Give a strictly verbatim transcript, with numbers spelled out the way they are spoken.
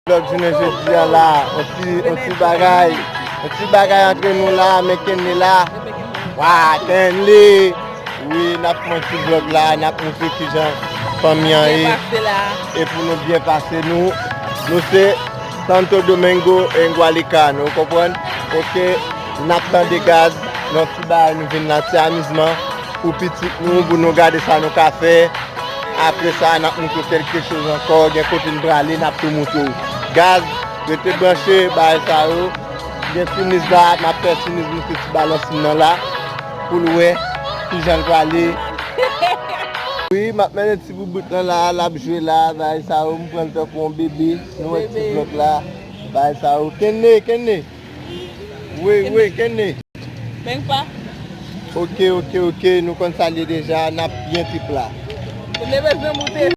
Vlòg jounen jodi a la, yon ti, yon ti bagay, yon ti bagay antre nou la, men Kenley la. Wa, Kenley! Wi, n ap fè yon ti vlòg la, n ap montre kijan fanmi an ye. E pou nou byen pase, nou, nou se Santo Domingo en Gualican, ou konprann? Oke, n ap tande gaz, nan ti bagay nou vin la, ti amizman pou pitit nou, pou nou gade sa nou ka fè. Apre sa, n ap montre w kèlke choz ankò, gen kote n prale, n ap tou montre w. Gaz, rete branche, bagay sa yo. Gen tiniz la, n ap fè tiniz monte ti balans nan la, pou l wè kijan l prale. Wi, m ap mennen ti boubout lan la, l ap jwe la, bagay sa yo, m pran l tankou yon bebe. Nou wè ti vlòg la, bagay sa yo. Kenley, Kenley. Wi, wi, Kenley. Menm pa. Oke, oke, oke, nou konn sa l ye deja, n ap byen trip la. Ou te bezwen moute